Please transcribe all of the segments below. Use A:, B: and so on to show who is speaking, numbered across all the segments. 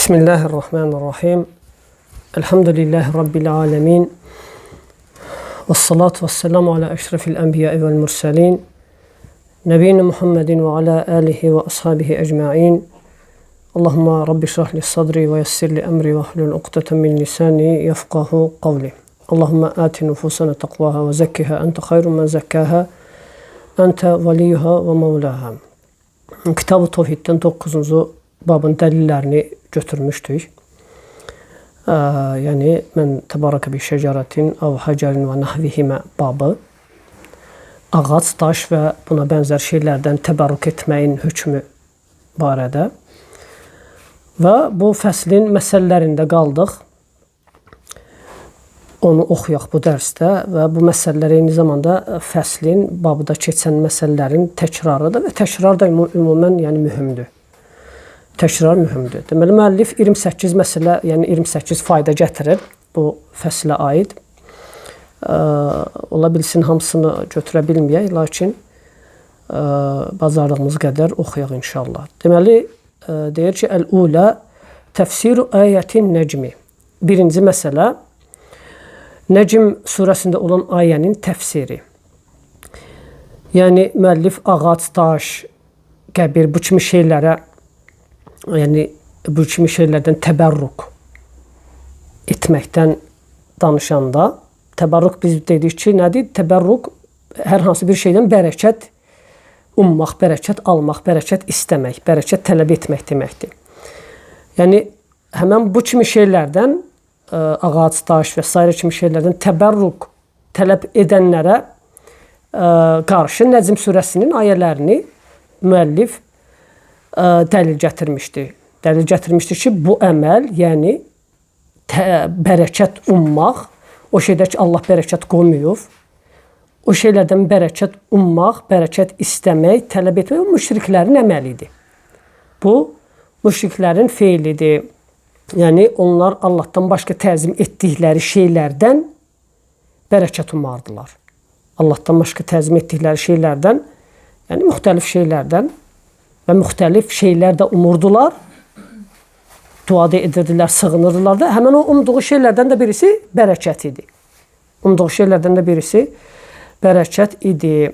A: Bismillahirrahmanirrahim. Elhamdülillahi Rabbil alemin. Və salatu və selamu alə əşrəfil ənbiyai vəl mürsəlin. Nəbiyyina Muhammedin və alə alihi və ashabihi ecmain. Allahumma Rabbi şrah li sadri və yessir li əmri və hlul uqdətən min lisani yefqahu qavli. Allahumma ati nufusana taqvaha və zəkkiha ente xayrun mən zəkkaha. Ente valiyyuha və mevlaha. Kitab-ı Tevhiddən 9-cu babın dəlillərini götürmüşdük. Yəni mən təbaraka bi şəcərətin əv həcərin və nahvihimə babı ağac, daş və buna bənzər şeylərdən təbərrük etməyin hökmü barədə. Və bu fəslin məsələlərində qaldıq. Onu oxuyaq bu dərsdə və bu məsələlər eyni zamanda fəslin babda keçən məsələlərin təkrarıdır və təkrar da ümumən yəni mühümdür. Təkrar mühümdür. Deməli, müəllif 28 məsələ, yəni 28 fayda gətirir bu fəslə aid. Ola bilsin hamısını götürə bilməyək, lakin bacardığımız qədər oxuyaq inşallah. Deməli, deyir ki, Əl-ulə təfsiru ayətin nəcmi. Birinci məsələ, Nəcm surəsində olan ayənin təfsiri. Yəni, müəllif ağac, daş, qəbir, bu kimi şeylərə, yəni bu kimi şeylərdən təbərrük etməkdən danışanda, təbərrük biz dedik ki, nədir? Təbərrük hər hansı bir şeydən bərəkət ummaq, bərəkət almaq, bərəkət istəmək, bərəkət tələb etmək deməkdir. Yəni, həmən bu kimi şeylərdən, ağac, daş və sairə kimi şeylərdən təbərrük tələb edənlərə qarşı Nəcm surəsinin ayələrini müəllif dəlil gətirmişdi. Dəlil gətirmişdi ki, bu əməl, yəni bərəkət ummaq, o şeydə ki, Allah bərəkət qoymayıb, o şeylərdən bərəkət ummaq, bərəkət istəmək, tələb etmək, o müşriklərin əməlidir. Bu, müşriklərin feilidir. Yəni, onlar Allahdan başqa təzim etdikləri şeylərdən bərəkət umardılar. Allahdan başqa təzim etdikləri şeylərdən, yəni müxtəlif şeylərdən və müxtəlif şeylər də umurdular, dua da edirdilər, sığınırdılar da. Həmən o umduğu şeylərdən də birisi bərəkət idi. Umduğu şeylərdən də birisi bərəkət idi.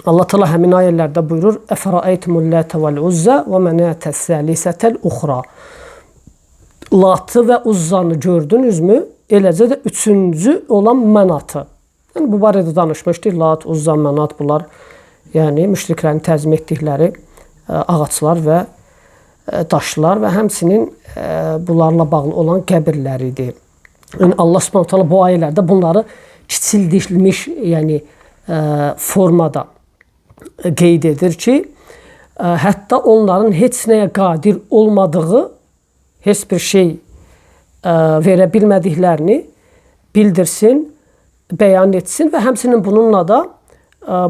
A: Allah Teala həmin ayələrdə buyurur: "Əfərəeytumul Lətə vəl-Uzzə və mənətəs-səlisətəl uxra." Latı və Uzzanı gördünüzmü? Eləcə də üçüncü olan Mənatı. Yəni bu barədə danışmışdıq. Lat, Uzza, Mənat bunlar, yəni müşriklərin təzim etdikləri ağaclar və daşlar və həmçinin bunlarla bağlı olan qəbirlər idi. Yəni Allah Subhanahu taala bu ayələrdə bunları kiçildilmiş, yəni formada qeyd edir ki, hətta onların heç nəyə qadir olmadığı, heç bir şey verə bilmədiklərini bildirsin, bəyan etsin və həmçinin bununla da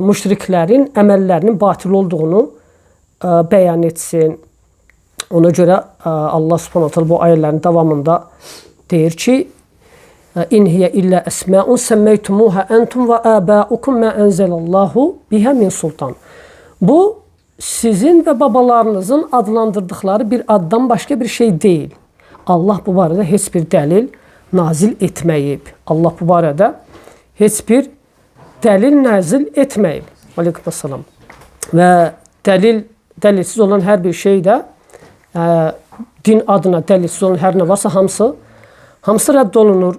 A: müşriklərin əməllərinin batil olduğunu bəyan etsin. Ona görə Allah Subhanahu taala bu ayələrin davamında deyir ki, İn hiyə illə əsmaun səmmeytumuha entum və abaukum ma enzelallahu biha min sultan. Bu sizin və babalarınızın adlandırdıqları bir addan başqa bir şey deyil. Allah bu barədə heç bir dəlil nazil etməyib. Allah bu barədə heç bir dəlil nazil etməyib. Aleykümselam. Və dəlilsiz olan hər bir şey də din adına dəlilsiz olan hər nə varsa hamısı rədd olunur.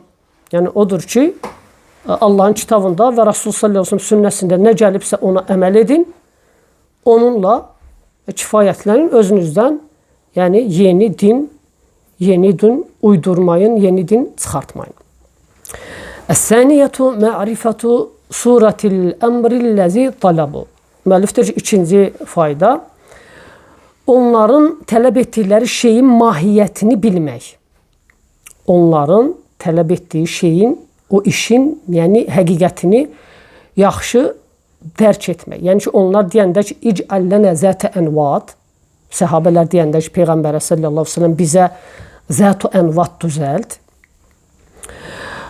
A: Yəni odur ki, Allahın kitabında və Rasul sallallahu əleyhi və səlləm sünnəsində nə gəlibsə ona əməl edin. Onunla kifayətlənin özünüzdən, yəni yeni din uydurmayın, yeni din çıxartmayın. Əs-saniyyətu ma'rifatu suratil emri'l-lezi talabu. Müəllif deyir ki, ikinci fayda, onların tələb etdikləri şeyin mahiyyətini bilmək. Onların tələb etdiyi şeyin, o işin, yəni həqiqətini yaxşı dərk etmək. Yəni ki, onlar deyəndə ki, İc'al lənə zətə ənvat, səhabələr deyəndə ki, Peyğəmbərə sallallahu əleyhi və səlləm bizə zət-u ənvat düzəlt.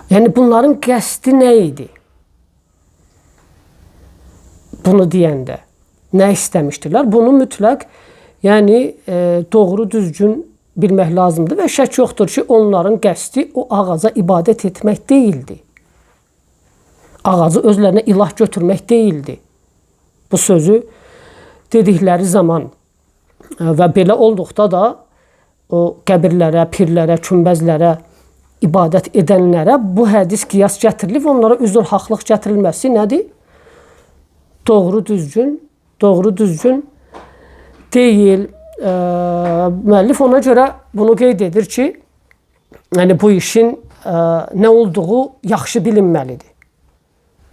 A: Yəni bunların qəsdi nə idi? Bunu deyəndə nə istəmişdilər? Bunu mütləq, yəni doğru düzgün bilmək lazımdır və şək yoxdur ki, onların qəsdi o ağaca ibadət etmək deyildi. Ağacı özlərinə ilah götürmək deyildi. Bu sözü dedikləri zaman və belə olduqda da o qəbirlərə, pirlərə, kümbəzlərə ibadət edənlərə bu hədis qiyas gətirilib, onlara üzr haqlıq gətirilməsi nədir? Doğru düzgün deyil. Müəllif ona görə bunu qeyd edir ki, yəni bu işin nə olduğu yaxşı bilinməlidir.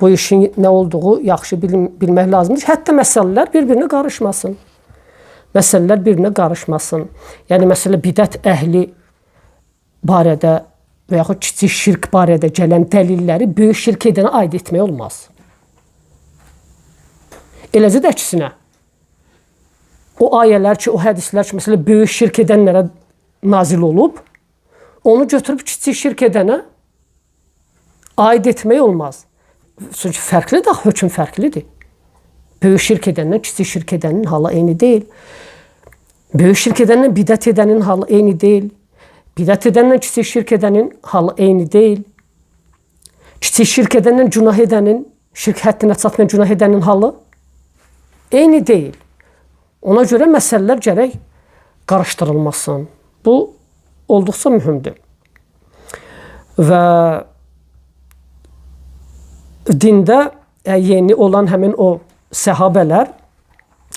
A: Bu işin nə olduğu yaxşı bilmək lazımdır. Hətta məsələlər bir-birinə qarışmasın. Məsələlər bir-birinə qarışmasın. Yəni, məsələ bidət əhli barədə və yaxud kiçik şirk barədə gələn dəlilləri böyük şirk edənə aid etmək olmaz. Eləcə də əksinə, o ayələr ki, o hədislər ki, məsələ böyük şirk edənlərə nazil olub, onu götürüb kiçik şirk edənə aid etmək olmaz. Çünki fərqlidir, hökm fərqlidir. Böyük şirk edəndən kiçik şirk edənin halı eyni deyil. Böyük şirk edəndən bidət edənin halı eyni deyil. Bidət edəndən kiçik şirk edənin halı eyni deyil. Kiçik şirk edəndən günah edənin, şirk həddinə çatmayan günah edənin halı eyni deyil. Ona görə məsələlər gərək qarışdırılmasın. Bu olduqca mühümdür. Və dində yeni olan həmin o səhabələr,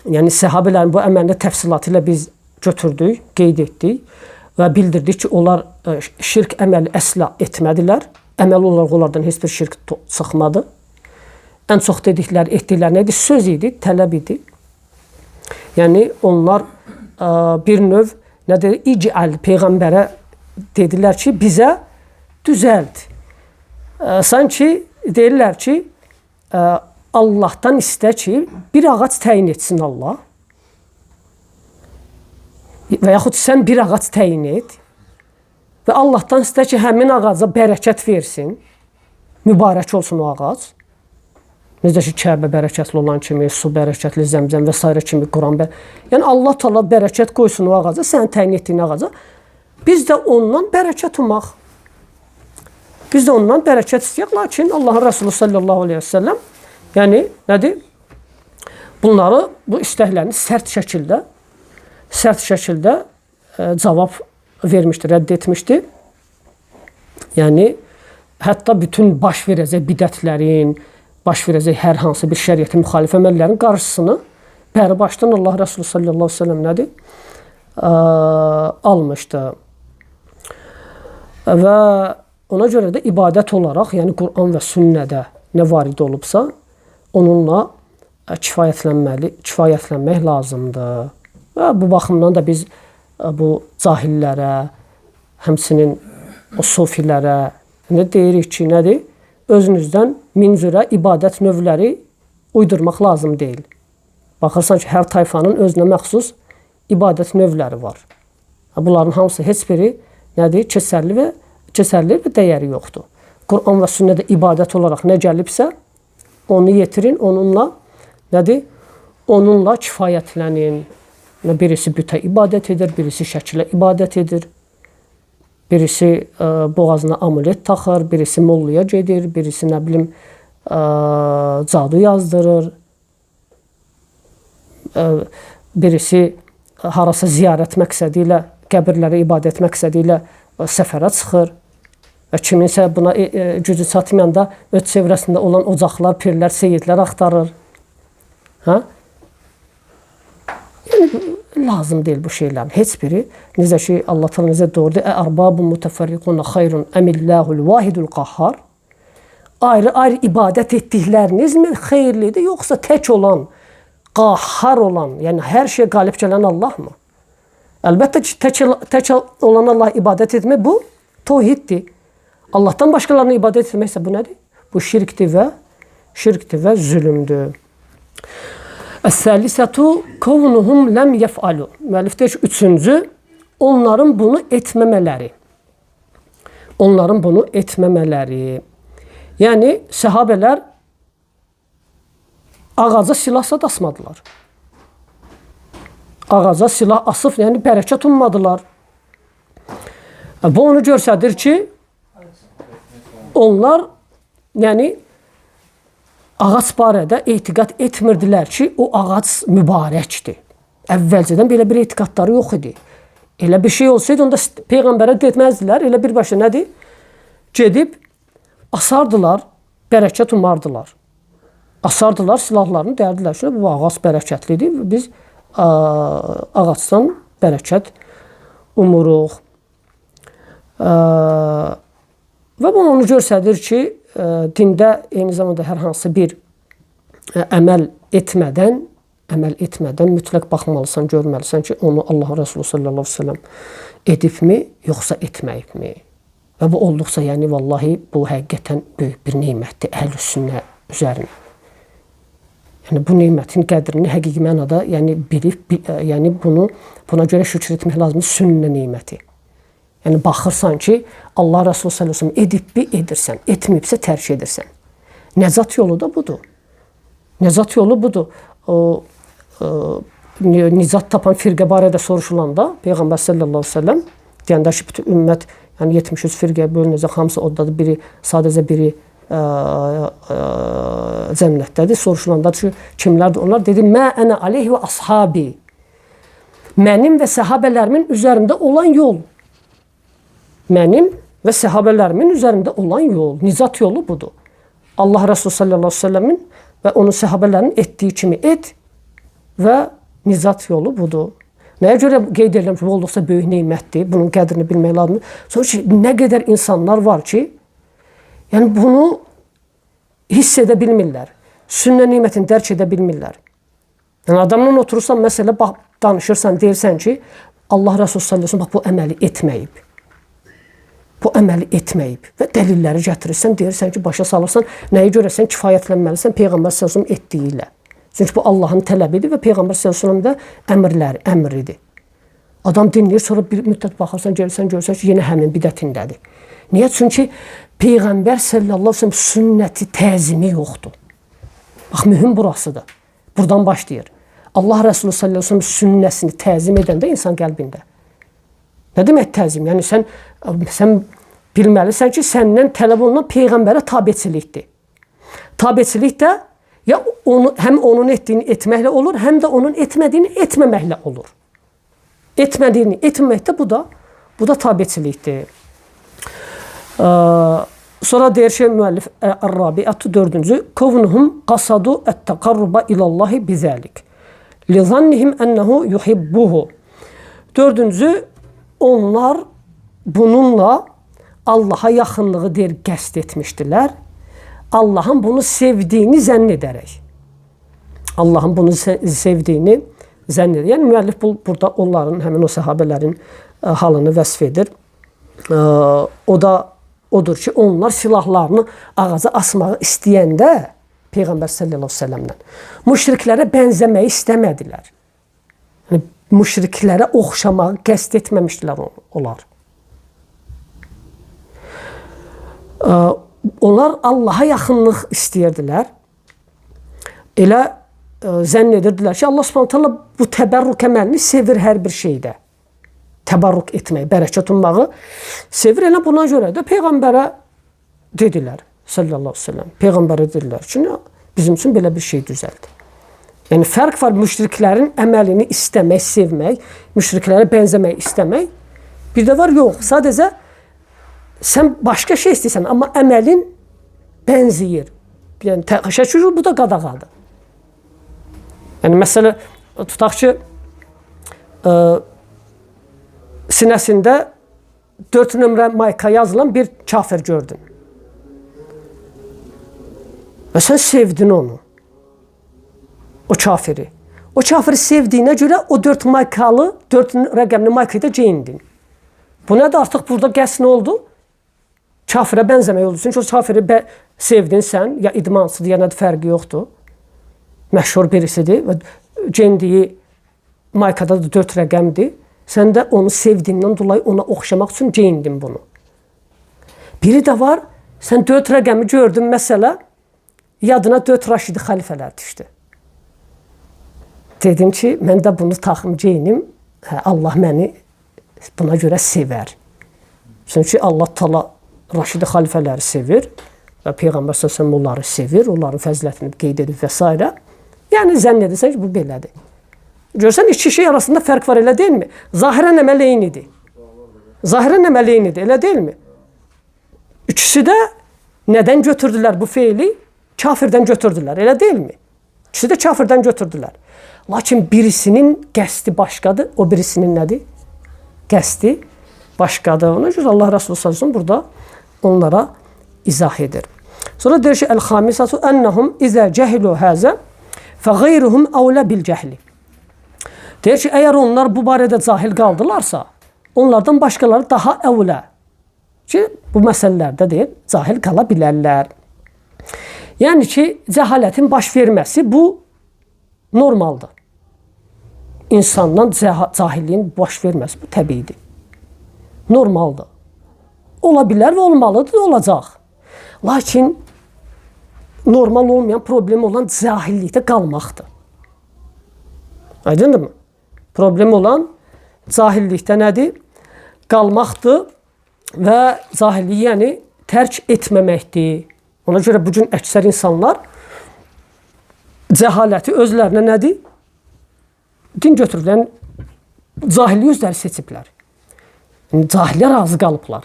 A: yəni səhabələrin bu əməlini təfsilatı ilə biz götürdük, qeyd etdik və bildirdik ki, onlar şirk əməli əsla etmədilər. Əməl olaraq onlardan heç bir şirk çıxmadı. Ən çox dedikləri, etdikləri nə idi? Söz idi, tələb idi. Yəni onlar bir növ, nə deyir, İcəl Peyğəmbərə dedilər ki, bizə düzəlt. Sanki deyirlər ki, Allahdan istə ki, bir ağac təyin etsin Allah. Və yaxud sən bir ağac təyin et və Allahdan istə ki, həmin ağaca bərəkət versin, mübarək olsun o ağac. Necə ki, Kəbə bərəkətli olan kimi, su bərəkətli, zəmzəm və s. kimi, Quran bərəkətli. Yəni, Allah Teala bərəkət qoysun o ağaca, sənin təyin etdiyin ağaca. Biz də ondan bərəkət umaq. Biz də ondan bərəkət istəyək. Lakin Allahın Rəsulü sallallahu aleyhi və səlləm, yəni, nədir? Bunları, bu istəklərini sərt şəkildə cavab vermişdi, rədd etmişdi. Yəni, hətta bütün baş verəcək bidətlərin, baş verəcək hər hansı bir şəriətə müxalif əməllərin qarşısını bəri başdan Allah Rəsulü sallallahu aleyhi ve sellem nədir? Almışdı. Və ona görə də ibadət olaraq, yəni Quran və sünnədə nə varid olubsa, onunla kifayətlənmək lazımdır. Və bu baxımdan da biz bu cahillərə, həmçinin o sofilərə nə deyirik ki, nədir? Özünüzdən min cürə ibadət növləri uydurmaq lazım deyil. Baxırsan ki, hər tayfanın özünə məxsus ibadət növləri var. Bunların hamısı, heç biri nədir? Keçərli və dəyəri yoxdur. Quran və sünnədə ibadət olaraq nə gəlibsə, onu yetirin, onunla nədir? Onunla kifayətlənin. Birisi bütə ibadət edir, birisi şəkilə ibadət edir. Birisi boğazına amulet taxır, birisi molluya gedir, birisi nə bilim cadu yazdırır, birisi harasa ziyarət məqsədi ilə, qəbirlərə ibadət məqsədi ilə səfərə çıxır. Və kiminsə buna gücü çatmayanda öz çevrəsində olan ocaqlar, pirlər, seyidlər axtarır. Hə? Yəni, lazım deyil bu şeylərin heç biri. Necə ki, Allah Teala necə doğrudur? Ərbabun mütəfərriquna xayrun əmillahul vahidul qahhar. Ayrı-ayrı ibadət etdikləriniz mi xeyirlidir, yoxsa tək olan, qahhar olan, yəni hər şeyə qalib gələn Allah mı? Əlbəttə ki, tək olan Allah ibadət etmək bu tohiddir. Allahdan başqalarına ibadət etmək isə bu nədir? Bu şirkdir və zülmdür. Əs-səlisətu kovnuhum ləm yef'alu. Müəllif deyir ki, üçüncü, onların bunu etməmələri. Onların bunu etməmələri. Yəni, səhabələr ağaca silah zad asmadılar. Ağaca silah asıb, yəni bərəkət ummadılar. Bu onu göstərir ki, onlar yəni ağac barədə etiqad etmirdilər ki, o ağac mübarəkdir. Əvvəlcədən belə bir etiqadları yox idi. Elə bir şey olsaydı, onda Peyğəmbərə deməzdilər. Elə birbaşa nədir? Gedib asardılar, bərəkət umardılar. Asardılar silahlarını, deyərdilər ki, bu ağac bərəkətlidir. Biz ağacdan bərəkət umuruq. Və bu onu göstərir ki, dində eyni zamanda hər hansı bir əməl etmədən mütləq baxmalısan, görməlisən ki, onu Allahın Rəsulü sallallahu əleyhi və səlləm edibmi, yoxsa etməyibmi? Və bu olduqca, yəni vallahi bu həqiqətən böyük bir nemətdir əhl-i sünnə üzərinə. Yəni bu nemətin qədrini həqiqi mənada, yəni bilib, yəni buna görə şükür etmək lazımdır, sünnə neməti. Yəni baxırsan ki, Allah Rəsulü sallallahu əleyhi və səlləm edibmi, edirsən, etməyibsə tərk edirsən. Nəcat yolu da budur. Nəcat yolu budur. O nicat tapan firqə barədə soruşulanda Peyğəmbər sallallahu əleyhi və səlləm deyəndə ki, bütün ümmət, yəni 73 firqəyə bölünəcək, hamısı oddadır, biri sadəcə biri cənnətdədir. Soruşulanda ki, kimlərdir onlar? Dedi, mə ənə aleyhi və ashabi. Mənim və səhabələrimin üzərində olan yol. Mənim və səhabələrimin üzərində olan yol, nicat yolu budur. Allah Rəsulü sallallahu əleyhi və səlləmin və onun səhabələrinin etdiyi kimi et və nicat yolu budur. Nəyə görə qeyd edirəm ki, bu olduqca böyük nemətdir, bunun qədrini bilmək lazımdır. Sonra ki, nə qədər insanlar var ki, yəni bunu hiss edə bilmirlər. Sünnə nemətini dərk edə bilmirlər. Yəni adamla oturursan, məsələ, bax, danışırsan, deyirsən ki, Allah Rəsulü sallallahu əleyhi və səlləm bax, bu əməli etməyib. Bu əməli etməyib və dəlilləri gətirirsən, deyirsən ki, başa salırsan, nəyə görə sən kifayətlənməlisən Peyğəmbər sallallahu əleyhi və səlləm etdiyi ilə. Çünki bu Allahın tələbidir və Peyğəmbər sallallahu əleyhi və səlləm də əmrləri, əmridir. Adam dinləyir, sonra bir müddət baxırsan, gəlirsən, görürsən ki, yenə həmin bidətindədir. Niyə? Çünki Peyğəmbər sallallahu əleyhi və səlləm sünnəti təzimi yoxdur. Bax, mühüm burasıdır. Buradan başlayır. Allah Rəsulü sallallahu əleyhi və səlləm sünnəsini təzim edəndə insan qəlbində. Nə demək təzim? Yəni sən bilməlisən ki, səndən tələb olunan Peyğəmbərə tabeçilikdir. Tabeçilik də ya onu, həm onun etdiyini etməklə olur, həm də onun etmədiyini etməməklə olur. Etmədiyini etməmək də bu da tabeçilikdir. Sonra deyir ki, müəllif Ər-Rabiətü 4-cü, Kovnuhum qasadu ət-təqarruba ilallahi bizəlik. Lizannihim ənəhu yuhibbuhu. 4-cü, onlar bununla Allaha yaxınlığı deyir, qəsd etmişdilər. Allahın bunu sevdiyini zənn edərək. Allahın bunu sevdiyini zənn edərək. Yəni, müəllif burada onların, həmin o səhabələrin halını vəsf edir. O da odur ki, onlar silahlarını ağaca asmağı istəyəndə Peyğəmbər sallallahu əleyhi və səlləmlə müşriklərə bənzəməyi istəmədilər. Yəni, müşriklərə oxşamağı qəsd etməmişdilər onlar. Onlar Allaha yaxınlıq istəyirdilər. Elə zənn edirdilər ki, Allah Subhanahu taala bu təbərrük əməlini sevir hər bir şeydə. Təbərrük etmək, bərəkət ummağı sevir. Elə buna görə də Peyğəmbərə dedilər, sallallahu əleyhi və səlləm. Peyğəmbərə dedilər ki, bizim üçün belə bir şey düzəldi. Yəni, fərq var müşriklərin əməlini istəmək, sevmək, müşriklərə bənzəmək, istəmək. Bir də var, yox. Sadəcə sən başqa şey istəyirsən, amma əməlin bənzəyir. Yəni, şəkil bu da qadağadır. Yəni, məsələ, tutaq ki, sinəsində 4 nömrə mayka yazılan bir kafir gördün. Və sən sevdin onu. O kafiri. O kafiri sevdiyinə görə o 4 maykalı, 4 rəqəmli maykayı da geyindin. Bu nədir? Artıq burada qəsd nə oldu? Kafirə bənzəmək oldu. Çünki o kafiri sevdin sən, ya idmansıdır, ya nədir, fərqi yoxdur. Məşhur birisidir və geyindiyi maykada da 4 rəqəmdir. Sən də onu sevdiyindən dolayı ona oxşamaq üçün geyindin bunu. Biri də var, sən 4 rəqəmi gördün, məsələ, yadına 4 Raşidi xəlifələr düşdü. Dedim ki, mən də bunu taxım, geyinim, Allah məni buna görə sevər. Çünki Allah Taala Raşidi xalifələri sevir və Peyğəmbər sallallahu əleyhi və səlləm onları sevir, onların fəzilətini qeyd edir və s. Yəni zənn edirsən ki, bu belədir. Görsən iki şey arasında fərq var, elə deyilmi? Zahirən əməl eynidir. Zahirən əməl eynidir, elə deyilmi? İkisi də nədən götürdülər bu feili? Kafirdən götürdülər, elə deyilmi? İkisi də kafirdən götürdülər. Lakin birisinin qəsdi başqadır, o birisinin nədir? Qəsdi başqadır. Ona görə Allah Resulü sallallahu əleyhi və səlləm burada onlara izah edir. Sonra deyir ki, el-xamisatu ennehum izə cehilu hazə fəğeyruhum əvlə bil cəhli. Deyir ki, əgər onlar bu barədə cahil qaldılarsa, onlardan başqaları daha əvlə ki, bu məsələlərdə deyir, cahil qala bilərlər. Yəni ki, cəhalətin baş verməsi bu normaldır. İnsandan cahilliyin baş verməsi bu təbiidir. Normaldır. Ola bilər və olmalıdır, olacaq. Lakin normal olmayan, problem olan cahillikdə qalmaqdır. Aydındırmı? Problem olan cahillikdə nədir? Qalmaqdır və cahilliyi yəni tərk etməməkdir. Ona görə bugün əksər insanlar cəhaləti özlərinə nədir? Din götürülən cahilliyi özləri seçiblər. Yəni, cahilliyə razı qalıblar.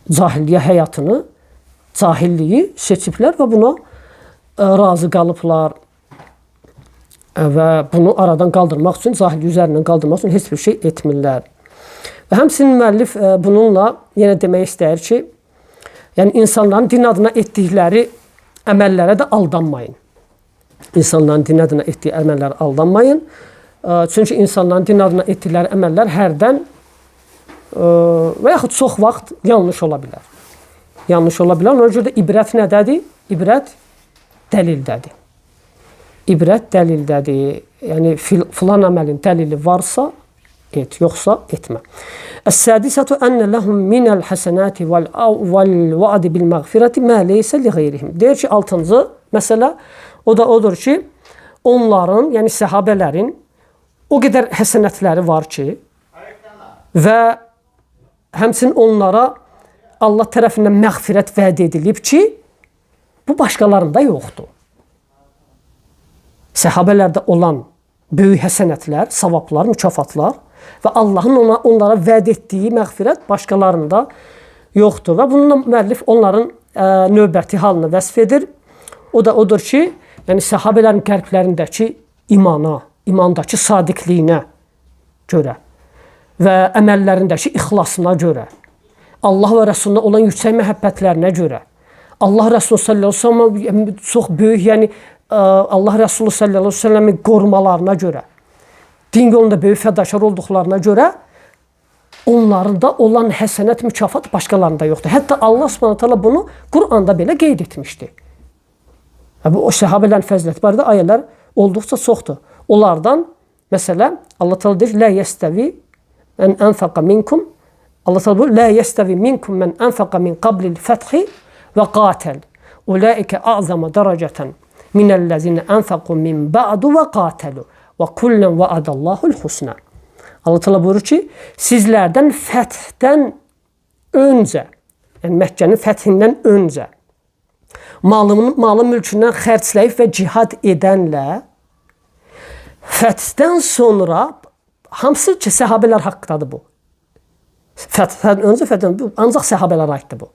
A: Cahilliyə həyatını, cahilliyi seçiblər və buna razı qalıblar. Və bunu aradan qaldırmaq üçün, cahilliyi üzərindən qaldırmaq üçün heç bir şey etmirlər. Və həmçinin müəllif bununla yenə demək istəyir ki, yəni insanların din adına etdikləri əməllərə də aldanmayın. İnsanların din adına etdiyi əməllərə aldanmayın. Çünki insanların din adına etdikləri əməllər hərdən və yaxud çox vaxt yanlış ola bilər. Yanlış ola bilər. Ona görə də ibrət nədədir? İbrət dəlildədir. İbrət dəlildədir. Yəni filan əməlin dəlili varsa et, yoxsa etmə. Əs-sədisatu enne lehum minel hasenati vel vaadi bil mağfireti ma leysə li gayrihim. Deyir ki, altıncı məsələ o da odur ki, onların, yəni səhabələrin o qədər həsənətləri var ki, və həmçinin onlara Allah tərəfindən məğfirət vəd edilib ki, bu başqalarında yoxdur. Səhabələrdə olan böyük həsənətlər, savablar, mükafatlar və Allahın onlara vəd etdiyi məğfirət başqalarında yoxdur. Və bununla müəllif onların növbəti halını vəsf edir. O da odur ki, yəni səhabələrin qəlblərindəki imana, imandakı sadiqliyinə görə və əməllərindəki ixlasına görə, Allah və Rəsuluna olan yüksək məhəbbətlərinə görə, Allah Rəsulü sallallahu əleyhi və səlləm çox böyük, yəni Allah Rəsulü sallallahu əleyhi və səlləmin qorumalarına görə, din yolunda böyük fədakar olduqlarına görə onlarda olan həsənət, mükafat başqalarında yoxdur. Hətta Allah Subhanahu taala bunu Quranda belə qeyd etmişdi. Və bu o səhabələrin fəziləti barədə ayələr olduqca çoxdur. Onlardan məsələ Allah Taala deyir: "Lə yəstəvi men enfaqa minkum." Allah Taala buyurur: "Lə yəstəvi minkum men enfaqa min qablil fəthi və qatal. Ulaika a'zamu daracatan minellezine enfaqu min ba'du və qatalu və kullen va'adallahu'l husna." Allah Taala buyurur ki, sizlərdən fəthdən öncə, yəni Məkkənin fəthindən öncə malı mülkündən xərcləyib və cihad edənlə fəthdən sonra hamısı ki, səhabələr haqqdadır bu. Fəthdən öncə, fəthdən, ancaq səhabələrə aiddir bu.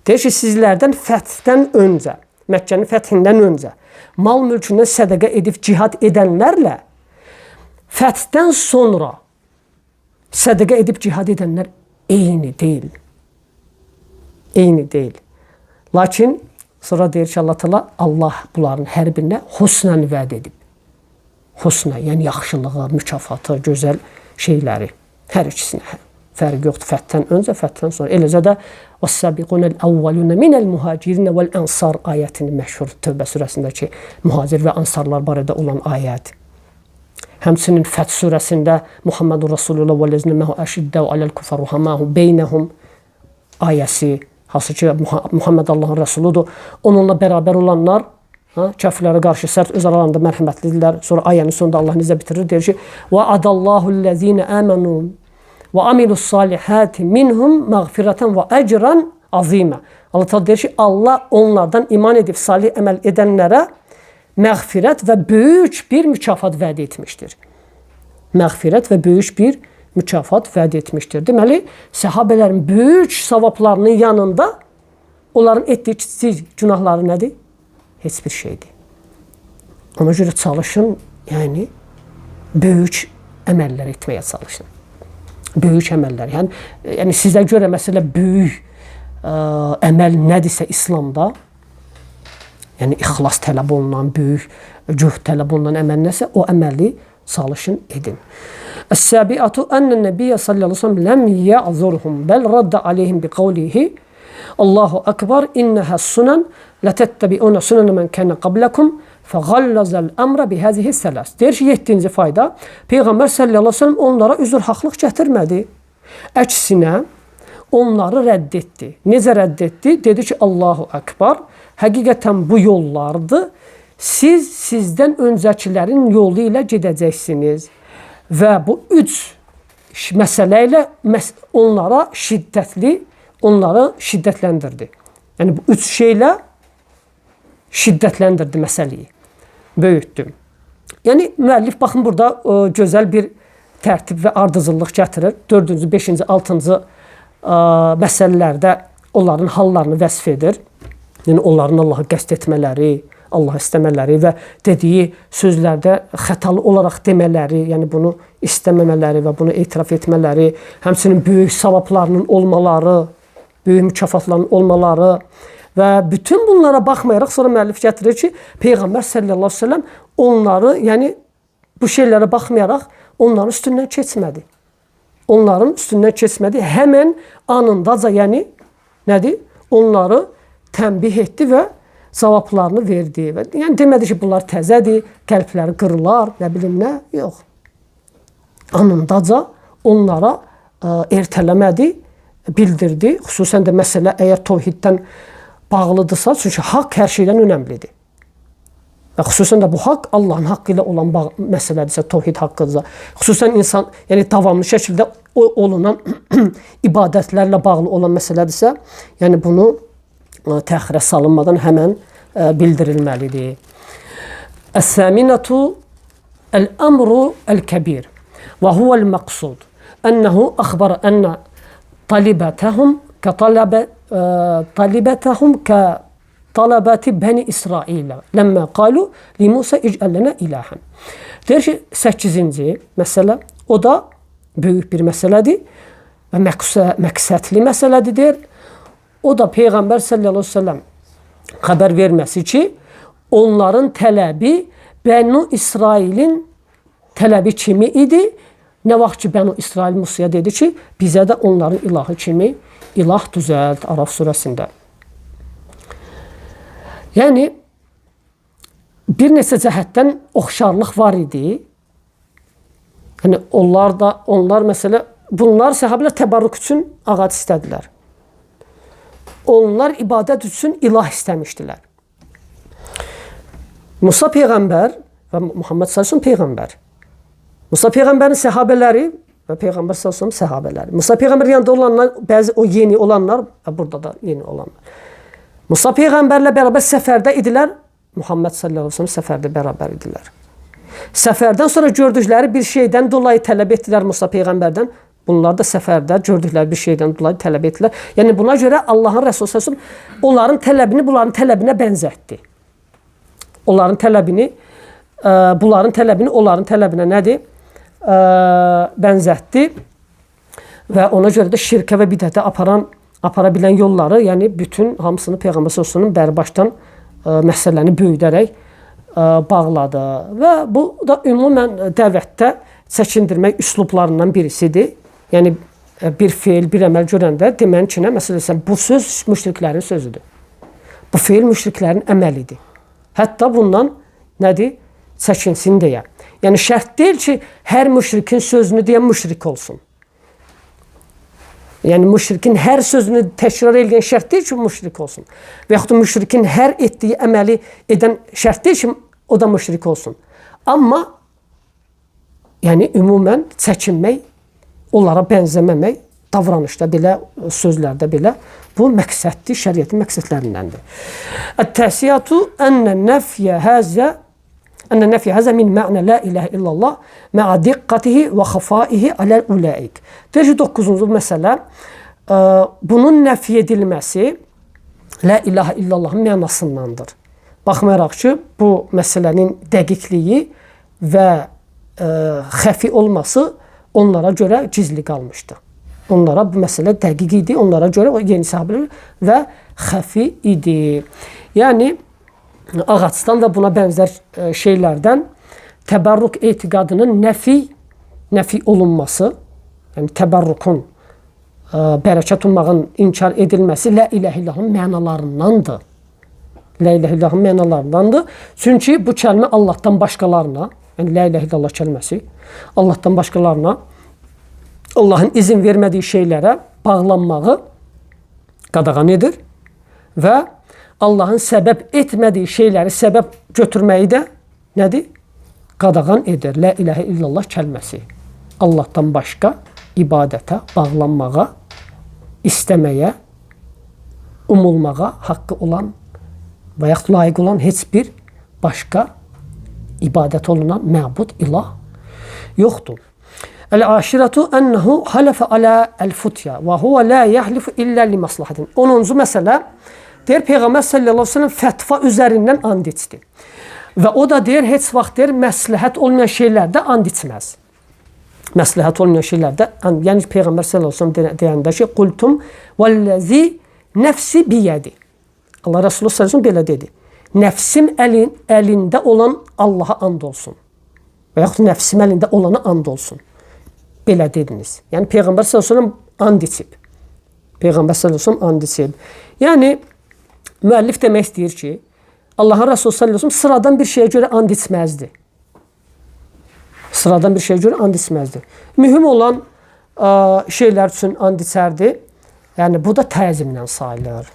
A: Deyir ki, sizlərdən fəthdən öncə, Məkkənin fəthindən öncə mal mülkündən sədəqə edib cihad edənlərlə fəthdən sonra sədəqə edib cihad edənlər eyni deyil. Eyni deyil. Lakin sonra deyir ki, Allah Teala Allah bunların hər birinə husnəni vəd edib. Husna, yəni yaxşılığı, mükafatı, gözəl şeyləri. Hər ikisinə fərq yoxdur. Fəthdən öncə, fəthdən sonra. Eləcə də "Was-sabiqunel awwaluna minel muhacirin vel-ensar" ayətini məşhur Tövbə surəsindəki mühacir və ansarlar barədə olan ayət. Həmçinin Fəth surəsində Muhammedur Rasulullah vellezine mehu əşiddəu aləl kufar ruhamahu beynəhum ayəsi, hansı ki Muhammed Allahın rəsuludur. Onunla bərabər olanlar kafirlərə qarşı sərt, öz aralarında mərhəmətlidirlər. Sonra ayənin sonunda Allah necə bitirir? Deyir ki: "Və adallahu ellezine amenu və amilus-salihati minhum məğfirətən və ecran azimə. Allah Teala deyir ki, Allah onlardan iman edib salih əməl edənlərə məğfirət və böyük bir mükafat vəd etmişdir. Məğfirət və böyük bir mükafat vəd etmişdir. Deməli, səhabələrin böyük savablarının yanında onların etdiyi kiçik günahları nədir? Heç bir şeydir. Ona görə çalışın, yəni böyük əməllər etməyə çalışın. Böyük əməllər. Yəni sizə görə məsələ böyük əməl nədirsə İslamda, yəni ixlas tələb olunan, böyük cöhd tələb olunan əməl nəsə, o əməli çalışın edin. Əs-səbiatu ənə-nəbiyyə sallallahu əleyhi və səlləm ləm ya'zurhum bəl radda aleyhim bi qawlihi Allahu akbar innəhə sunan lətəttəbi'unə sunana mən kənə qabləkum fəğallazəl əmrə bihəzihi sələs. Deyir ki, 7-ci fayda, Peyğəmbər sallallahu əleyhi və səlləm onlara üzr haqlıq gətirmədi. Əksinə onları rədd etdi. Necə rədd etdi? Dedi ki, Allahu akbar, həqiqətən bu yollardır. Siz sizdən öncəkilərin yolu ilə gedəcəksiniz. Və bu üç məsələ ilə onlara onları şiddətləndirdi. Yəni bu üç şeylə şiddətləndirdi məsələyi, böyütdü. Yəni müəllif baxın burada gözəl bir tərtib və ardıcıllıq gətirir. 4-cü, 5-ci, 6-cı məsələlərdə onların hallarını vəsf edir. Yəni onların Allahı qəsd etmələri, Allah istəmələri və dediyi sözlərdə xətalı olaraq demələri, yəni bunu istəməmələri və bunu etiraf etmələri, həmçinin böyük savablarının olmaları, böyük mükafatlarının olmaları və bütün bunlara baxmayaraq sonra müəllif gətirir ki, Peyğəmbər sallallahu əleyhi və səlləm onları, yəni bu şeylərə baxmayaraq onların üstündən keçmədi. Onların üstündən keçmədi. Həmən anındaca, yəni nədir? Onları tənbih etdi və cavablarını verdi. Və yəni demədi ki, bunlar təzədir, qəlbləri qırılar, nə bilim nə, yox. Anındaca onlara ertələmədi, bildirdi. Xüsusən də məsələ əgər təvhiddən bağlıdırsa, çünki haqq hər şeydən önəmlidir. Və xüsusən də bu haqq Allahın haqqı ilə olan məsələdirsə, təvhid haqqıdırsa, xüsusən insan, yəni davamlı şəkildə olunan ibadətlərlə bağlı olan məsələdirsə, yəni bunu təxirə salınmadan həmən bildirilməlidir. Əs-səminatu əl-əmru əl-kəbir və huvəl-məqsud ənəhu əxbara ənə talibətəhum talibətəhum kə talabəti bəni İsrailə ləmmə qalu li Musa icəl lənə ilahən. Deyir ki, 8-ci məsələ, o da böyük bir məsələdir və məqsədli məsələdir, deyir. O da Peyğəmbər sallallahu əleyhi və səlləm xəbər verməsi ki, onların tələbi Bənu İsrailin tələbi kimi idi. Nə vaxt ki, Bənu İsrail Musaya dedi ki, bizə də onların ilahı kimi ilah düzəlt, Araf surəsində. Yəni, bir neçə cəhətdən oxşarlıq var idi. Yəni, onlar məsələ, bunlar səhabələr təbarrük üçün ağac istədilər. Onlar ibadət üçün ilah istəmişdilər. Musa Peyğəmbər və Muhammed sallallahu Peyğəmbər. Musa Peyğəmbərin səhabələri və Peyğəmbər sallallahu səhabələri. Musa Peyğəmbər yanında olanlar, bəzi o yeni olanlar, burada da yeni olanlar. Musa Peyğəmbərlə bərabər səfərdə idilər, Muhammed sallallahu əleyhi və səlləm səfərdə bərabər idilər. Səfərdən sonra gördükləri bir şeydən dolayı tələb etdilər Musa Peyğəmbərdən. Bunlar da səfərdə gördükləri bir şeydən dolayı tələb etdilər. Yəni buna görə Allahın Rəsulü sallallahu əleyhi və səlləm onların tələbini bunların tələbinə bənzətdi. Onların tələbini, bunların tələbini onların tələbinə nədir? Bənzətdi və ona görə də şirkə və bidətə apara bilən yolları, yəni bütün hamısını Peyğəmbər sallallahu əleyhi və səlləm bərbaşdan məsələni böyüdərək bağladı. Və bu da ümumən dəvətdə çəkindirmək üslublarından birisidir. Yəni bir feil, bir əməl görəndə demən ki, nə məsələn, bu söz müşriklərin sözüdür. Bu feil müşriklərin əməlidir. Hətta bundan nədir? Çəkinsin deyə. Yəni şərt deyil ki, hər müşrikin sözünü deyən müşrik olsun. Yəni müşrikin hər sözünü təkrar edən şərt deyil ki, müşrik olsun. Və yaxud da müşrikin hər etdiyi əməli edən şərt deyil ki, o da müşrik olsun. Amma yəni ümumən çəkinmək Onlara bənzəməmək davranışda belə, sözlərdə belə bu məqsəddir, şəriətin məqsədlərindəndir. Ət-təsiyyatu ənə nəfyə həzə ənə nəfyə həzə min mə'nə la ilahə illallah mə'a diqqətihi və xafaihi aləl ulaik. Deyir ki, 9-cu məsələ, bunun nəfy edilməsi la ilahə illallahın mənasındandır. Baxmayaraq ki, bu məsələnin dəqiqliyi və xəfi olması onlara görə gizli qalmışdı. Onlara bu məsələ dəqiq idi, onlara görə o yeni səhabələr və xəfi idi. Yəni, ağacdan və buna bənzər şeylərdən təbərrük etiqadının nəfi olunması, yəni təbərrükün, bərəkət ummağın inkar edilməsi la ilahə illallahın mənalarındandır. La ilahə illallahın mənalarındandır. Çünki bu kəlmə Allahdan başqalarına, yəni la ilahə illallah kəlməsi Allahdan başqalarına, Allahın izin vermədiyi şeylərə bağlanmağı qadağan edir və Allahın səbəb etmədiyi şeyləri səbəb götürməyi də nədir? Qadağan edir. La ilahə illallah kəlməsi. Allahdan başqa ibadətə bağlanmağa, istəməyə, umulmağa haqqı olan və yaxud layiq olan heç bir başqa ibadət olunan məbud, ilah yoxdur. Əl-aşiratu ənəhu hələfə alə əl-futya və huvə la yəhlifu illə li maslahatin. 10-cu məsələ, deyir Peyğəmbər sallallahu əleyhi və səlləm fətva üzərindən and içdi. Və o da deyir heç vaxt deyir məsləhət olmayan şeylərdə and içməz. Məsləhət olmayan şeylərdə, yəni Peyğəmbər sallallahu əleyhi və səlləm deyəndə ki, qultum vəllazi nəfsi biyədi. Allah Resulü sallallahu əleyhi və səlləm belə dedi. Nəfsim əlində olan Allaha and olsun. Və yaxud nəfsim əlində olana and olsun. Belə dediniz. Yəni Peyğəmbər sallallahu əleyhi və səlləm and içib. Peyğəmbər sallallahu əleyhi və səlləm and içib. Yəni müəllif demək istəyir ki, Allahın Resulü sallallahu əleyhi və səlləm sıradan bir şeyə görə and içməzdi. Sıradan bir şeyə görə and içməzdi. Mühüm olan şeylər üçün and içərdi. Yəni bu da təzimlə sayılır.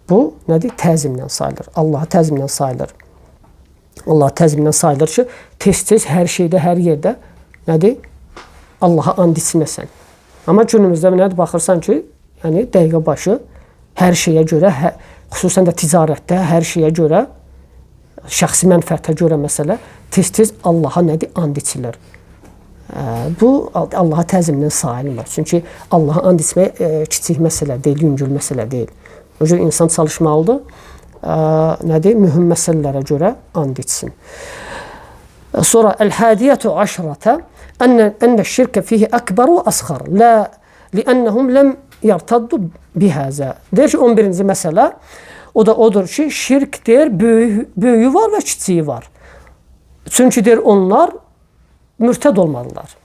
A: Bu nədir? Təzimlə sayılır. Allaha təzimlə sayılır. Allaha təzimlə sayılır ki, tez-tez hər şeydə, hər yerdə nədir? Allaha and içməsən. Amma günümüzdə nədir? Baxırsan ki, yəni dəqiqə başı hər şeyə görə, xüsusən də ticarətdə hər şeyə görə, şəxsi mənfəətə görə məsələ tez-tez Allaha nədir? And içilir. Bu Allaha təzimlə sayılmır. Çünki Allaha and içmək kiçik məsələ deyil, yüngül məsələ deyil. O cür insan çalışmalıdır, nədir? Mühüm məsələlərə görə and içsin. Sonra əl-hadiyyətu aşrata ənə şirkə fihi əkbər və asxar. La li'annahum ləm yartaddu bihəzə. Deyir ki, 11-ci məsələ o da odur ki, şirk deyir, böyüyü var və kiçiyi var. Çünki deyir, onlar mürtəd olmadılar.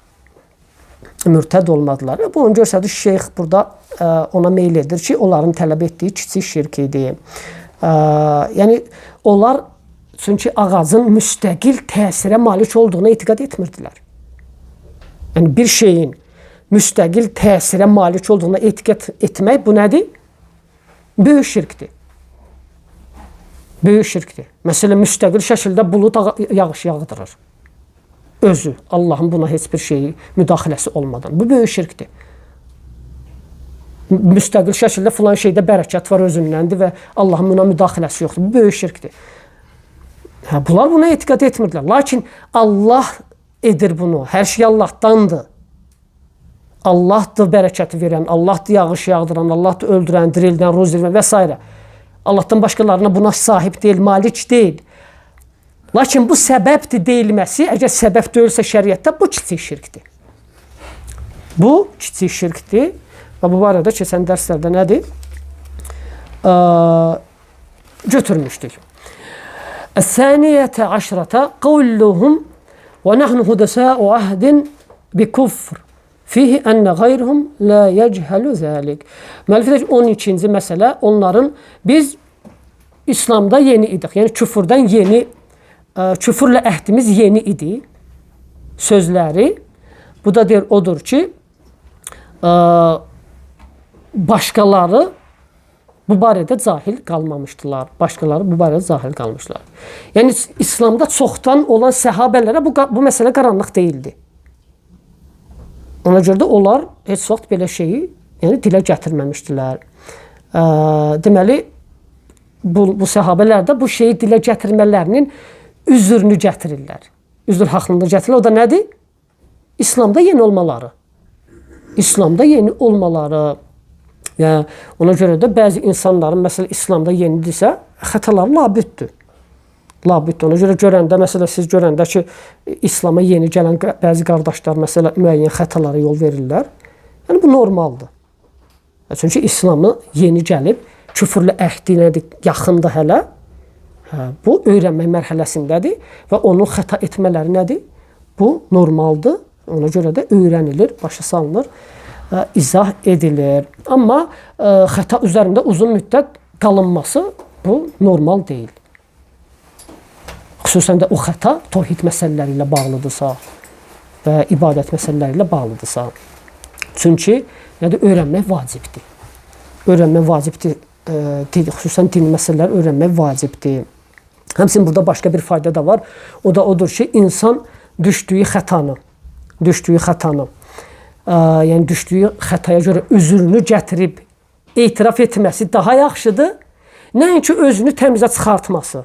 A: Mürtəd olmadılar. Və bu onu göstərir, şeyx burada ona meyl edir ki, onların tələb etdiyi kiçik şirk idi. Yəni, onlar çünki ağacın müstəqil təsirə malik olduğuna etiqad etmirdilər. Yəni, bir şeyin müstəqil təsirə malik olduğuna etiqad etmək bu nədir? Böyük şirkdir. Böyük şirkdir. Məsələn, müstəqil şəkildə bulud yağış yağdırır. Özü, Allahın buna heç bir şeyi müdaxiləsi olmadan. Bu böyük şirkdir. Müstəqil şəkildə filan şeydə bərəkət var özündəndir və Allahın buna müdaxiləsi yoxdur. Bu böyük şirkdir. Hə, bunlar buna etiqad etmirdilər. Lakin Allah edir bunu. Hər şey Allahdandır. Allahdır bərəkəti verən, Allahdır yağış yağdıran, Allahdır öldürən, dirildən, ruzi verən və s. Allahdan başqalarına buna sahib deyil, malik deyil. Lakin bu səbəbdir deyilməsi, əgər səbəb deyilsə şəriətdə, bu kiçik şirkdir. Bu kiçik şirkdir və bu barədə keçən dərslərdə nədir? Götürmüşdük. Əs-saniyyətə aşrata qavluhum və nəhnu hudəsəu ahdin bi kufr fihi ənə qeyruhum la yechəlu zəlik. Müəllif deyir ki, 12-ci məsələ onların biz İslamda yeni idik. Yəni küfürdən yeni, küfürlə əhdimiz yeni idi sözləri. Bu da deyir odur ki, başqaları bu barədə cahil qalmamışdılar. Başqaları bu barədə cahil qalmışlar. Yəni İslamda çoxdan olan səhabələrə bu məsələ qaranlıq deyildi. Ona görə də onlar heç vaxt belə şeyi, yəni dilə gətirməmişdilər. Deməli, bu səhabələr də bu şeyi dilə gətirmələrinin üzrünü gətirirlər. Üzr haqqında gətirirlər. O da nədir? İslamda yeni olmaları. İslamda yeni olmaları. Yəni, ona görə də bəzi insanların, məsələn, İslamda yenidirsə, xətaları labüddür. Labüddür. Ona görə görəndə, məsələn, siz görəndə ki, İslama yeni gələn bəzi qardaşlar, məsələn, müəyyən xətalara yol verirlər. Yəni, bu normaldır. Çünki İslamı yeni gəlib, küfürlə əhdi nədir, yaxındır hələ. Hə, bu öyrənmək mərhələsindədir və onun xəta etmələri nədir? Bu normaldır. Ona görə də öyrənilir, başa salınır, izah edilir. Amma xəta üzərində uzun müddət qalınması bu normal deyil. Xüsusən də o xəta tohid məsələləri ilə bağlıdırsa və ibadət məsələləri ilə bağlıdırsa. Çünki nədir? Öyrənmək vacibdir. Öyrənmək vacibdir. Xüsusən dini məsələləri öyrənmək vacibdir. Həmçinin burada başqa bir fayda da var. O da odur ki, insan düşdüyü xətanı, yəni düşdüyü xətaya görə üzrünü gətirib etiraf etməsi daha yaxşıdır, nəinki özünü təmizə çıxartması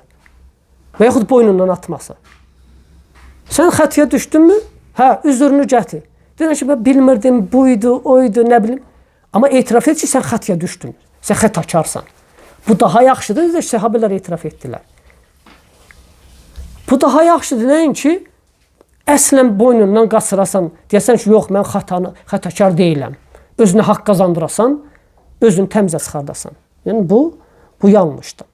A: və yaxud boynundan atması. Sən xətaya düşdünmü? Hə, üzrünü gətir. Deyirəm ki, mən bilmirdim, buydu, oydu, nə bilim. Amma etiraf et ki, sən xətaya düşdün, sən xətakarsan. Bu daha yaxşıdır, səhabələr etiraf etdilər. Bu daha yaxşıdır, nəinki əslən boynundan qaçırasan, deyəsən ki, yox, mən xətakar deyiləm. Özünə haqq qazandırasan, özünü təmizə çıxardasan. Yəni, bu yanlışdır.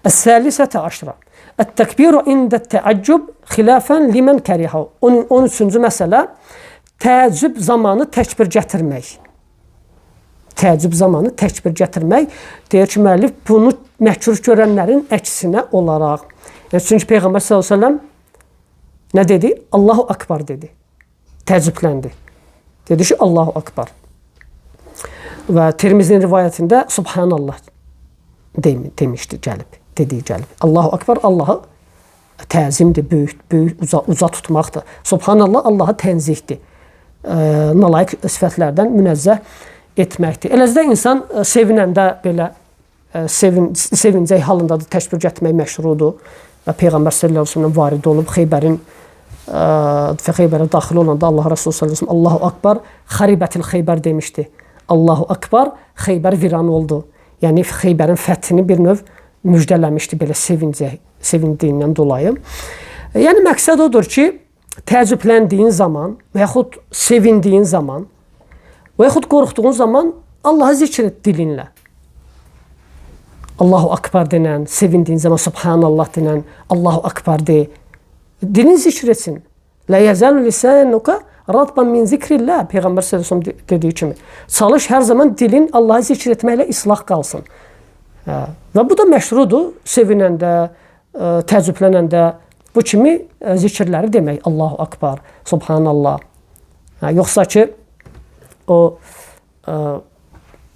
A: Əs-səlisətə aşra. Ət-təkbiru ində təəccüb xilafən limən kərihə. 13-cü məsələ, təəccüb zamanı təkbir gətirmək. Təəccüb zamanı təkbir gətirmək. Deyir ki, müəllif bunu məkruh görənlərin əksinə olaraq. Yəni, çünki Peyğəmbər sallallahu əleyhi və səlləm nə dedi? Allahu Akbar dedi. Təəccübləndi. Dedi ki, Allahu Akbar. Və Tirmizinin rivayətində Subhanallah demişdi, gəlib. Dediyi gəlib. Allahu Akbar Allahı təzimdir, böyük, böyük, uca tutmaqdır. Subhanallah Allahı tənzihdir. Nalayiq sifətlərdən münezzəh etməkdir. Eləcə də insan sevinəndə belə sevincək halındadır, təkbir gətirmək məşrudur. Və Peyğəmbər sallallahu əleyhi və səlləm varid olub Xeybərə daxil olanda Allah Resulü sallallahu əleyhi və səlləm Allahu Akbar xaribətil Xeybər demişdi. Allahu Akbar, Xeybər viran oldu. Yəni Xeybərin fəthini bir növ müjdələmişdi belə sevindiyindən dolayı. Yəni məqsəd odur ki, təəccübləndiyin zaman və yaxud sevindiyin zaman və yaxud qorxduğun zaman Allahı zikr et dilinlə. Allahu Akbar denən, sevindiyin zaman Subhanallah denən, Allahu Akbar de. Dilin zikr etsin. Lə yəzəlu lisanuka radban min zikrillah. Peyğəmbər sallallahu əleyhi və səlləm dediyi kimi. Çalış hər zaman dilin Allahı zikr etməklə islah qalsın. Hə. Və bu da məşrudur. Sevinəndə, təəccüblənəndə bu kimi zikirləri demək. Allahu Akbar, Subhanallah. Hə, yoxsa ki o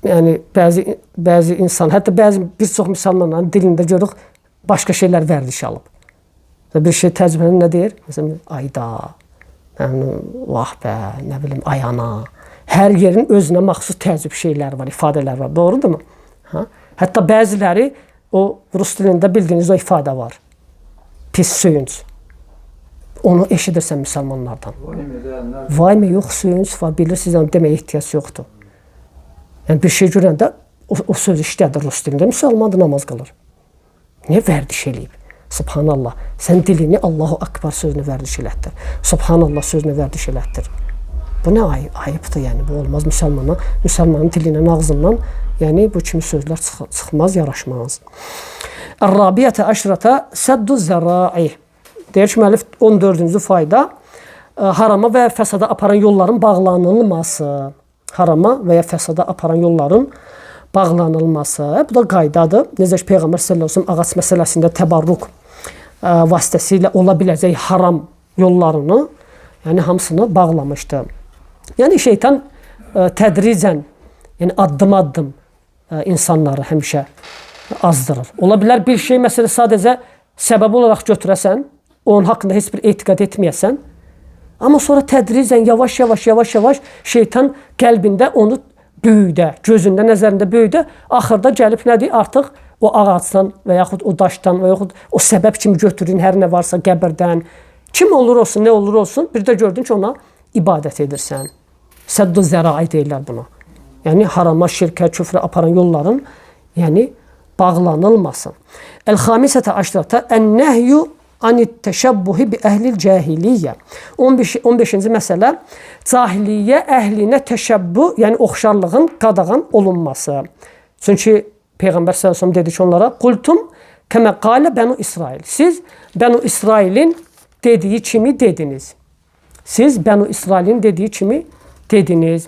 A: yəni bəzi insan, hətta bəzi bir çox müsəlmanların dilində görürük başqa şeylər vərdiş alıb. Bir şey təəccüblənən nə deyir? Məsələn, ayda, yəni, vah bə, nə bilim, ayana. Hər yerin özünə məxsus təəccüb şeyləri var, ifadələr var. Doğrudurmu? Hə? Hətta bəziləri o rus dilində bildiyiniz o ifadə var. Pis söyünc. Onu eşidirsən müsəlmanlardan. Vay mı? Yox, söyünc var. Bilirsiniz, yəni, deməyə ehtiyac yoxdur. Yəni bir şey görəndə o söz işlədir rus dilində. Müsəlman da namaz qılır. Niyə vərdiş eləyib? Subhanallah. Sən dilini Allahu Akbar sözünə vərdiş elətdir. Subhanallah sözünə vərdiş elətdir. Bu nə ayıbdır yəni? Bu olmaz müsəlmana. Müsəlmanın dilindən, ağzından yəni bu kimi sözlər çıxmaz, yaraşmaz. Ər-Rabiyyətə əşrətə səddu zərai. Deyir ki, müəllif 14-cü fayda harama və fəsada aparan yolların bağlanılması. Harama və ya fəsada aparan yolların bağlanılması. Bu da qaydadır. Necə ki, Peyğəmbər sallallahu əleyhi və səlləm ağac məsələsində təbarruk vasitəsilə ola biləcək haram yollarını, yəni hamısını bağlamışdı. Yəni şeytan tədricən, yəni addım-addım insanları həmişə azdırır. Ola bilər bir şey məsələ sadəcə səbəb olaraq götürəsən, onun haqqında heç bir etiqad etməyəsən, Amma sonra tədricən yavaş-yavaş şeytan qəlbində onu böyüdə, gözündə, nəzərində böyüdə, axırda gəlib nədir? Artıq o ağacdan və yaxud o daşdan və yaxud o səbəb kimi götürün, hər nə varsa qəbirdən, kim olur olsun, nə olur olsun, bir də gördün ki, ona ibadət edirsən. Səddu zərai deyirlər buna. Yəni, harama, şirkə, küfrə aparan yolların, yəni, bağlanılmasın. Əl-xamisətə aşrata ən-nəhyu anit-təşəbbuhi bi əhlil cahiliyyə. 15-ci məsələ, cahiliyyə əhlinə təşəbbü, yəni oxşarlığın qadağan olunması. Çünki Peyğəmbər sallallahu əleyhi və səlləm dedi ki onlara, qultum kəmə qalə Bənu İsrail. Siz Bənu İsrailin dediyi kimi dediniz. Siz Bənu İsrailin dediyi kimi dediniz.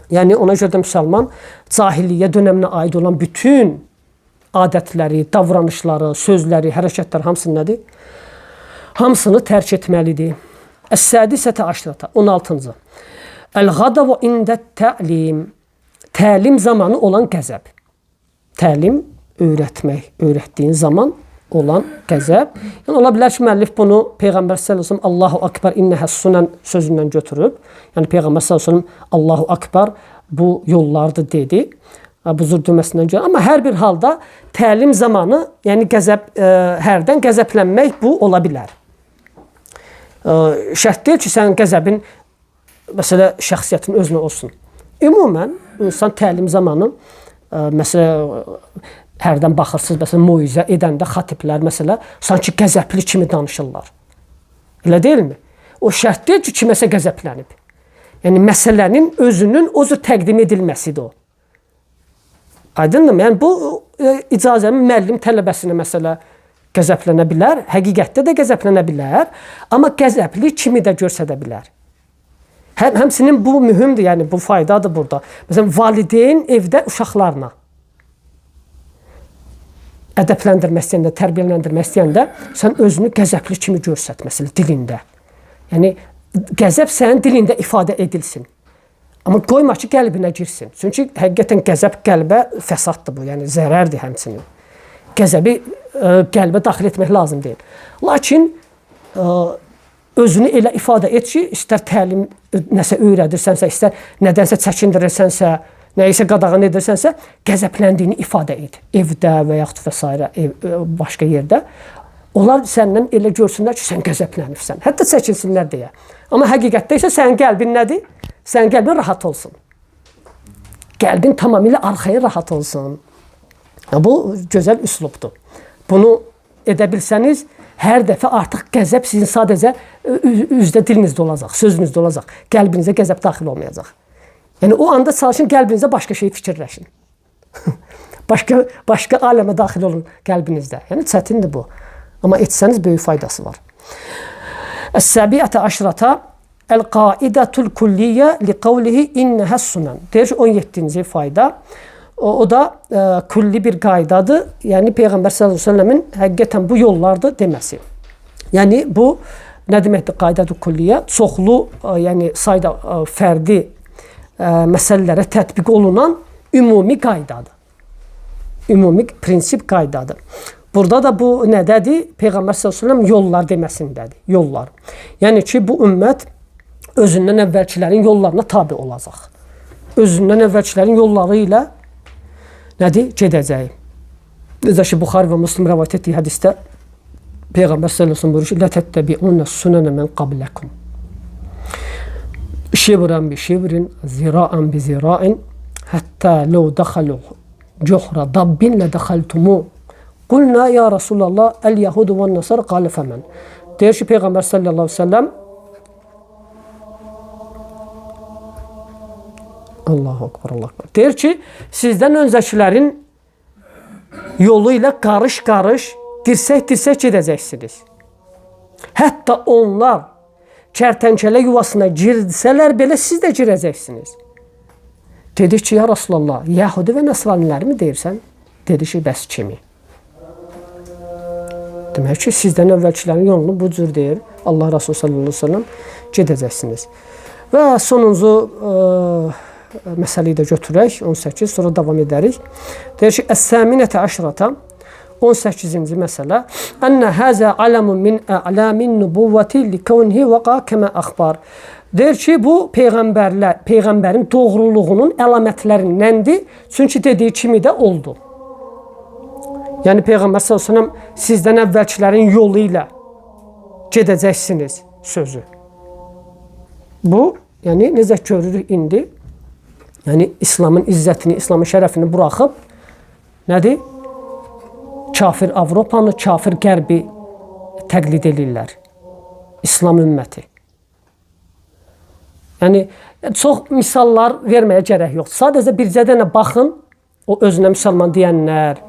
A: Yəni ona görə də müsəlman cahiliyyə dönəminə aid olan bütün adətləri, davranışları, sözləri, hərəkətləri hamısını nədir? Hamısını tərk etməlidir. Əs-sədisətə aşrata, 16-cı. Əl-qadavu ində təlim. Təlim zamanı olan qəzəb. Təlim, öyrətmək, öyrətdiyin zaman olan qəzəb. Yəni, ola bilər ki, müəllif bunu Peyğəmbər sallallahu əleyhi və səlləm Allahu Akbar innəhəs sunan sözündən götürüb. Yəni, Peyğəmbər sallallahu əleyhi və səlləm Allahu Akbar bu yollardır dedi. Bu cür deməsindən görə. Amma hər bir halda təlim zamanı, yəni qəzəb, hərdən qəzəblənmək bu ola bilər. Şərt deyil ki, sənin qəzəbin, məsələ, şəxsiyyətin özünə olsun. Ümumən, insan təlim zamanı, məsələ, hərdən baxırsınız, məsələn, moizə edəndə xatiblər, məsələ, sanki qəzəbli kimi danışırlar. Elə deyilmi? O şərt deyil ki, kiməsə qəzəblənib. Yəni, məsələnin özünün o cür təqdim edilməsidir o. Aydındır mı? Yəni, bu icazənin müəllim tələbəsinə məsələ qəzəblənə bilər, həqiqətdə də qəzəblənə bilər, amma qəzəbli kimi də göstərə bilər. Həmçinin bu mühümdür, yəni bu faydadır burada. Məsələn, valideyn evdə uşaqlarına ədəbləndirmək istəyəndə, tərbiyələndirmək istəyəndə sən özünü qəzəbli kimi göstər, məsələn, dilində. Yəni, qəzəb sənin dilində ifadə edilsin. Amma qoyma ki, qəlbinə girsin. Çünki həqiqətən qəzəb qəlbə fəsaddır bu, yəni zərərdir həmçinin. Qəzəbi qəlbə daxil etmək lazım deyil. Lakin özünü elə ifadə et ki, istər təlim nəsə öyrədirsənsə, istər nədənsə çəkindiриrsənsə, nəyisə qadağan edirsənsə, qəzəbləndiyini ifadə et. Evdə və yaxud və sairə, başqa yerdə. Onlar səndən elə görsünlər ki, sən qəzəblənirsən. Hətta çəkinsinlər deyə. Amma həqiqətdə isə sənin qəlbin nədir? Sənin qəlbin rahat olsun. Qəlbin tamamilə arxaya rahat olsun. Bu gözəl üslubdur. Bunu edə bilsəniz, hər dəfə artıq qəzəb sizin sadəcə üzdə dilinizdə olacaq, sözünüzdə olacaq. Qəlbinizə qəzəb daxil olmayacaq. Yəni o anda çalışın qəlbinizə başqa şey fikirləşin. Başqa aləmə daxil olun qəlbinizdə. Yəni çətindir bu. Amma etsəniz böyük faydası var. Əs-səbiətə aşrata El-qaidatul kulliyyə li qavlihi innəhəs sunan. Deyir ki, 17-ci fayda. O da külli bir qaydadır. Yəni Peyğəmbər sallallahu əleyhi və səlləmin həqiqətən bu yollardır deməsi. Yəni bu nə deməkdir qaydatul kulliyyə? Çoxlu, yəni sayda fərdi məsələlərə tətbiq olunan ümumi qaydadır. Ümumi prinsip qaydadır. Burada da bu nədədir? Peyğəmbər sallallahu əleyhi və səlləm yollar deməsindədir. Yollar. Yəni ki, bu ümmət özündən əvvəlkilərin yollarına tabi olacaq. Özündən əvvəlkilərin yolları ilə nədir? Gedəcək. Necə ki, Buxari və Müslim rəvayət etdiyi hədisdə Peyğəmbər sallallahu əleyhi və səlləm buyurur ki: "La təttəbi'unə sunənə men qabləkum. Şibran bi şibrin, zira'an bi zira'in, hətta law daxalu cuhra dabbin la daxaltumu. Qulna ya Rasulallah, el-Yahudu və nasara qale fəmən." Deyir ki, Peyğəmbər sallallahu əleyhi və səlləm Allahu akbar, Allahu akbar. Deyir ki, sizdən öncəkilərin yolu ilə qarış-qarış, dirsək-dirsək gedəcəksiniz. Hətta onlar kərtənkələ yuvasına girsələr belə siz də girəcəksiniz. Dedi ki, ya Rasulallah, Yəhudi və Nəsraniləri mi deyirsən? Dedi ki, bəs kimi? Demək ki, sizdən əvvəlkilərin yolunu bu cür deyir. Allah Rasulü sallallahu əleyhi və səlləm gedəcəksiniz. Və sonuncu məsələyi də götürək, 18, sonra davam edərik. Deyir ki, Əs-səminətə əşrata 18-ci məsələ. Ənə həzə alamun min a'lamin nübuvvəti likavnihi vaqa kəmə əxbar. Deyir ki, bu peyğəmbərlər, peyğəmbərin doğruluğunun əlamətlərindəndir. Çünki dediyi kimi də oldu. Yəni Peyğəmbər sallallahu əleyhi və səlləm sizdən əvvəlkilərin yolu ilə gedəcəksiniz sözü. Bu, yəni necə görürük indi, yəni İslamın izzətini, İslamın şərəfini buraxıb nədir? Kafir Avropanı, kafir Qərbi təqlid eləyirlər. İslam ümməti. Yəni çox misallar verməyə gərək yoxdur. Sadəcə bircə dənə baxın, o özünə müsəlman deyənlər,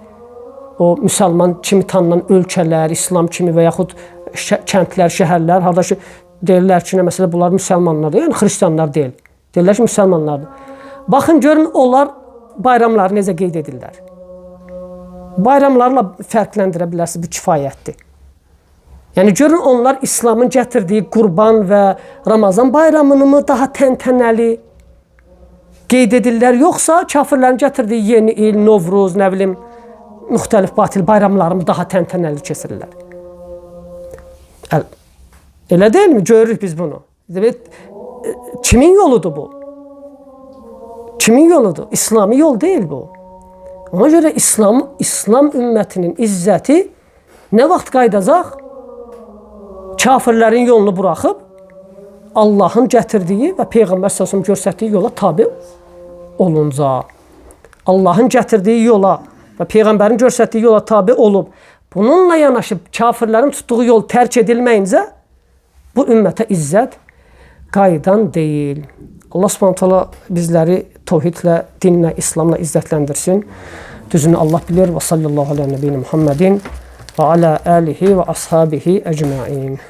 A: o müsəlman kimi tanınan ölkələr, İslam kimi və yaxud kəndlər, şəhərlər, harda ki deyirlər ki, nə məsələ bunlar müsəlmanlardır, yəni xristianlar deyil. Deyirlər ki, müsəlmanlardır. Baxın görün onlar bayramları necə qeyd edirlər. Bayramlarla fərqləndirə bilərsiniz, bu kifayətdir. Yəni görün onlar İslamın gətirdiyi Qurban və Ramazan bayramını mı daha təntənəli qeyd edirlər, yoxsa kafirlərin gətirdiyi yeni il, Novruz, nə bilim, müxtəlif batil bayramları mı daha təntənəli keçirirlər? Elə deyilmi? Görürük biz bunu. Demək, kimin yoludur bu? Kimin yoludur? İslami yol deyil bu. Ona görə İslam ümmətinin izzəti nə vaxt qayıdacaq? Kafirlərin yolunu buraxıb Allahın gətirdiyi və Peyğəmbər sallallahu əleyhi və səlləm göstərdiyi yola tabe olunca, Allahın gətirdiyi yola və Peyğəmbərin göstərdiyi yola tabe olub, bununla yanaşı kafirlərin tutduğu yol tərk edilməyincə bu ümmətə izzət qayıdan deyil. Allah Subhanahu taala bizləri təvhidlə, dinlə, İslamla izzətləndirsin. Düzünü Allah bilir. Və sallallahu alə nəbiyina Muhammedin və alə alihi və ashabihi ecmain.